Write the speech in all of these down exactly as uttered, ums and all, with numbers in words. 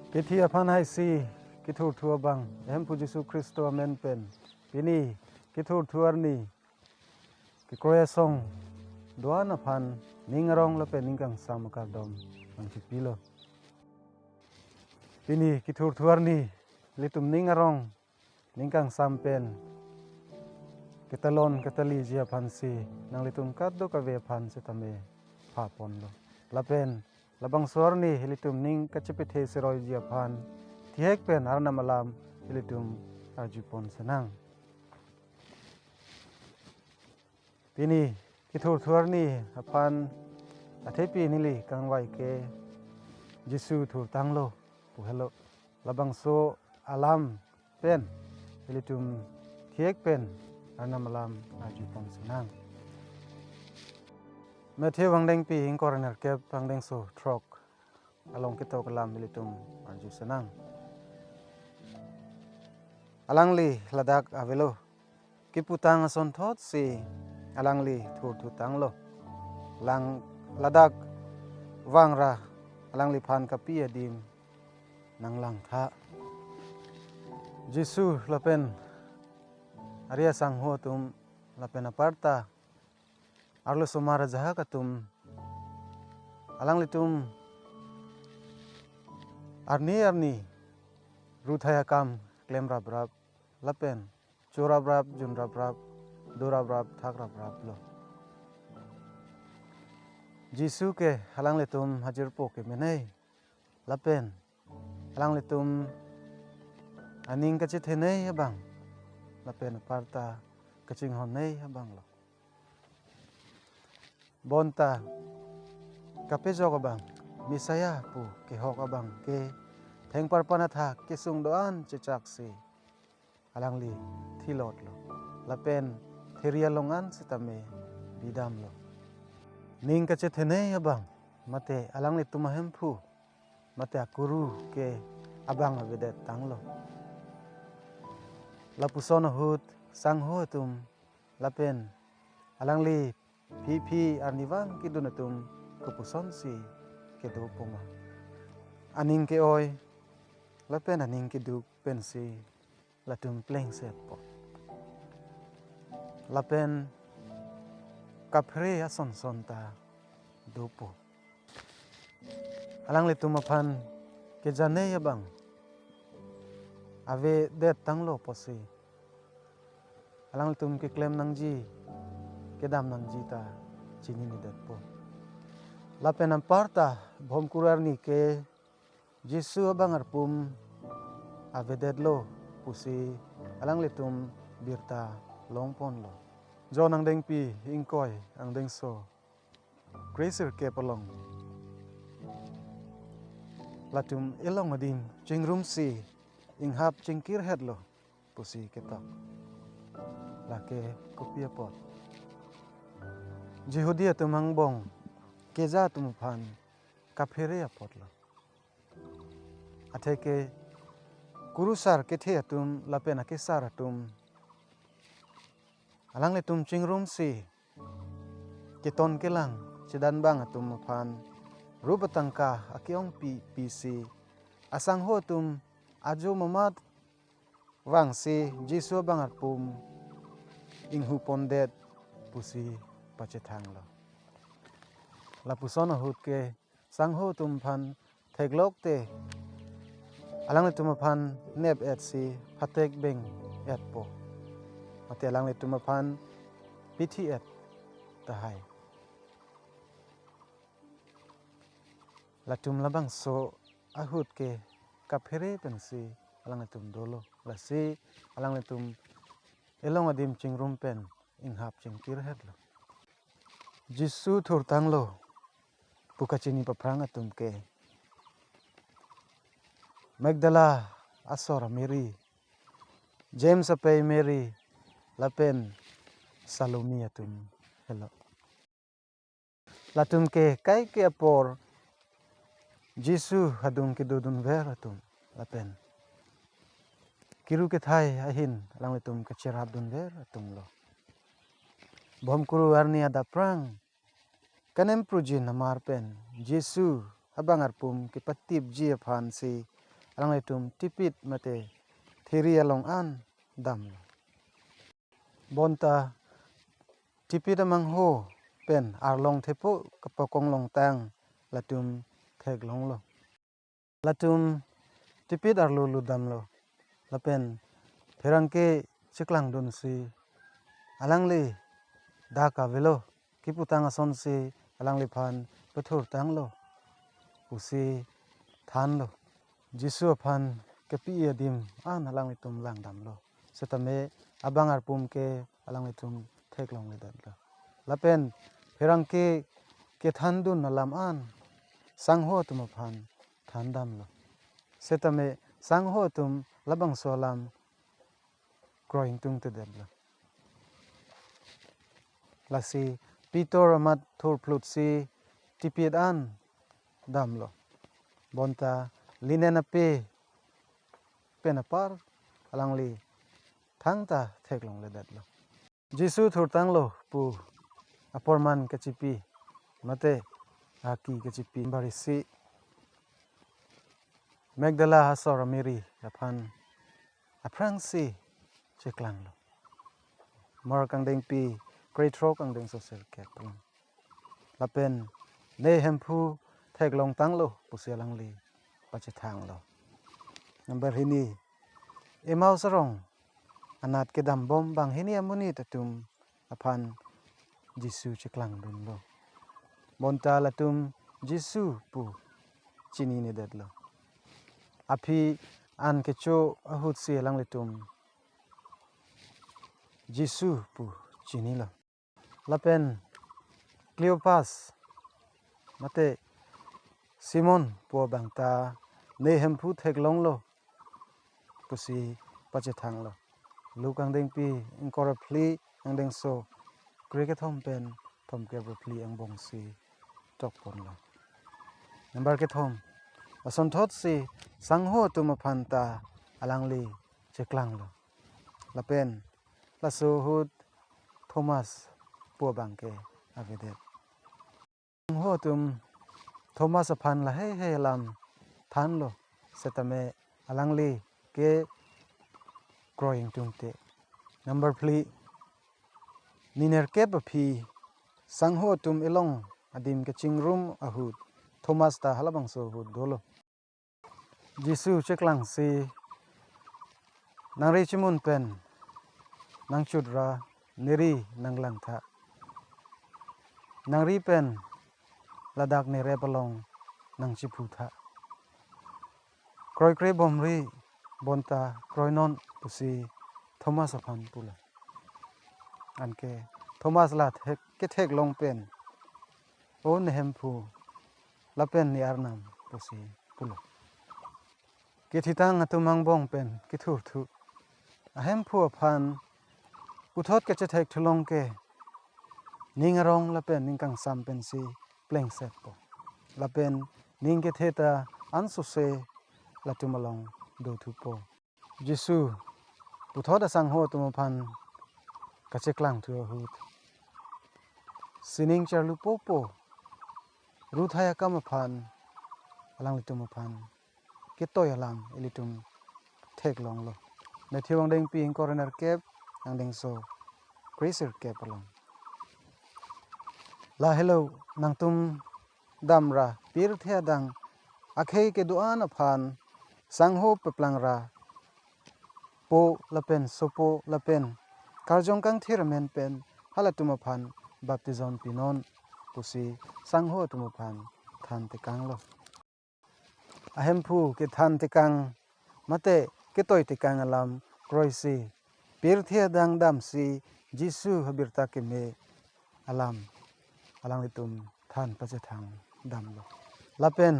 Kethi aphan haisi kethurthu abang, Hemphu Jisu Khristo amen pen pini kethurthu arni kekroi asong do-an aphan ning arong lapen ning kangsam akardom nangchipilo. Pini kethurthu arni ilitum ning arong ning kangsam pen ketalon ketaliji aphansi nanglitum kadokave aphan sitame phaponlo. Lapen labangso arni ilitum ning kachepethe seroiji aphan thihek pen Arnam alam ilitum arjupon sinang. Pini kethurthu arni aphan athepi neli kangvai ke Jisu thurtanglo pu helo. Labangso alam pen ilitum thihek pen Arnam alam arjupon sinang. Matthew angdengpi ingkoi ra nerkep angdengso throk along ketok alam ilitum arju sinang. Alangli ladak avelo. Keputang asonthotsi alangli thurthutanglo. Lang ladak vangra alangliphan kapi adim nanglangtha. Jisu lapen ari asangho atum lapen aparta arlosomar ajahak atum alanglitum arni arni ruthai akam klem raprap lapen cho raprap, jun raprap, do raprap, thak rapraplo. Jisu ke alanglitum hajirpo kemenei lapen alanglitum aning kachethenei abang lapen aparta kachinghonnei abanglo. Bonta kapejok abang Messiah pu kehok abang ke thengparpan athak kesung do-an chechaksi alangli thilotlo lapen theri along an sitame bidamlo. Ning kachethenei abang mate alanglitum ahemphu mate akuru ke abang avedettanglo. Lapuson ahut sangho atum lapen alangli phiphi arnivang kedun atum kopusonsi kedo poma. Aning ke-oi lapen aning keduk pensi latum plengsetpo. Lapen kaphere asonson ta dopo. Alanglitum aphan kejanei abang avedettanglo pusi alanglitum keklem nangji kedam nangji ta chininedetpo. Lapen anparta Bhomkuru arni ke Jisu abang arpum avedetlo pusi alanglitum birta longponlo. John angdengpi ingkoi angdengso kre-sirkep along latum elong adim chingrumsi inghap chingkirhetlo pusi ketok. Lake kopi apot? Jihudi atum angbong keja atum aphan kaphere apotlo. Atheke kurusar kethe atum lapen akesar atum alanglitum chingrumsi keton kelang chedanbang atum aphan rup atangka ake-ongpi pisi asangho atum ajo mamat vangsi Jisu abang arpum inghupondet pusi pachethanglo. Lapuson ahut ke sangho atum aphan theklokte alanglitum aphan nep-etsi phatek beng-etpo. Mate alanglitum aphan pithi-et tahai. Latum labangso ahut ke kaphere pensi alanglitum dolo. Lasi alanglitum elong adim chingrum pen inghap chingkirhetlo. Jisu thurtanglo pu kachini paphrang atum ke Magdala asor Mary, James apei Mary, lapen Salome atum helo. Latum ke kaike apor Jisu adung kedodunver atum lapen kiru kethai ahin alanglitum kacherapdunver atumlo. Bhomkuru arni adapprang kanem prujin amar pen Jisu abang arpum kepatipji aphansi alanglitum tipit mate thiri along an damlo. Bonta tipit amangho pen arlong thepo kapakong longtang latum theklonglo. Latum tipit arlo lutdamlo. Lapen pherangke cheklangdunsi, "Alangli dak avelo, kiputang asonsi alangliphan pethurtanglo," pusi thanlo. Jisu aphan kepi adim an alanglitum langdamlo. Setame abang arpum ke alanglitum theklongledetlo. Lapen pherangke kethandun alam an sangho atum aphan thandamlo. Setame sangho atum labangso alam kroi ingtungtedetlo. Lasi Pitor amat thurphlutsi tipit an damlo. Bonta linen ape pen apar alangli thangta theklongledetlo. Jisu thurtanglo pu aporman kachipi mate aki kachipi, Pharisee Magdala asor a-Mary aphan aphrangsi cheklanglo. Mark angdengpi krethrok angdengso sirkep. Lapen ne Hemphu theklongtanglo pusi alangli pachethanglo. Number hini, Emmaus arong anat kedambom banghini amonit atum aphan Jisu cheklangdunlo. Bonta latum Jisu pu chininedetlo. Aphi an kecho ahutsi alanglitum Jisu pu chinilo. Lapen Cleopas mate Simon pu abang ta ne Hemphu theklonglo pusi pachethanglo. Luk angdengpi ingkoi ra phli angdengso krekethom pen thomkep ra phli angbongsi tokponlo. Number kethom, asonthotsi sangho atum aphan ta alangli cheklanglo. Lapen laso ahut Thomas pu abang ke avedet. Sangho atum Thomas aphan lahei hei alam thanlo, setame alangli ke kroi ingtungte. Number phli, ninerkep aphi sangho atum elong adim kechingrum ahut Thomas ta halabangso ahut dolo. Jisu cheklangsi, "Nangri chimun pen nangchut ra neri nanglangtha. Nangri pen ladak nerep along nangchiphutha. Kroikre bomri bonta kroinon," pusi Thomas aphan pulo. Anke Thomas la thek, ketheklong pen, "O ne Hemphu lapen ne Arnam," pusi pulo. Kethitang atum angbong pen kethurthu, "Ahemphu aphan puthot kachethekthu long ke ning arong lapen ning kangsam pensi plengsetpo. Lapen ning kethe ta ansose latum along dothupo." Jisu puthot asangho atum aphan kacheklangthu ahut, sining charlu popo ruthai akam aphan alanglitum aphan ketoi alam ilitum theklonglo. Matthew angdengpi ingkoi ra nerkep, angdengso kresirkep along. Lahelo nangtum damra pirthe adang akhei kedo-an aphan sangho peplang ra po lapen sopo lapen karjong kangthir amen pen halatum aphan baptism pinon pusi sangho atum aphan thantekanglo. Ahemphu kethantekang mate ketoitekang alam kroisi, pirthe adang damsi Jisu abirta keme alam alanglitum than pachethang damlo. Lapen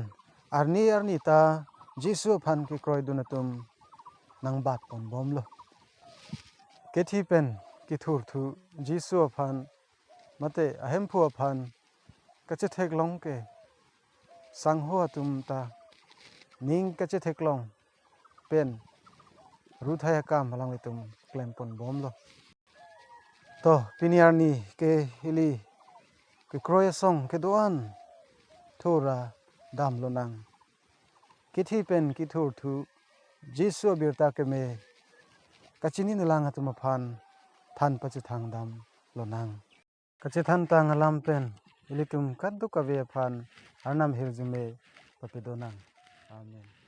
arni arni ta Jisu aphan kekroidun atum nangbatponbomlo. Kethi pen kethurthu Jisu aphan mate Ahemphu aphan kachetheklong ke sangho atum ta ning kachetheklong pen ruthai akam alanglitum klemponbomlo. To, pini arni ke ili kekroi asong kedo-an thura damlonang. kithi pen kithurthu Jisu abirta keme kachini nanglang atum aphan than pachethang dam lonang. Kachethantang alam pen ilitum kadokave aphan Arnam ahirjume papedo nang. Amen.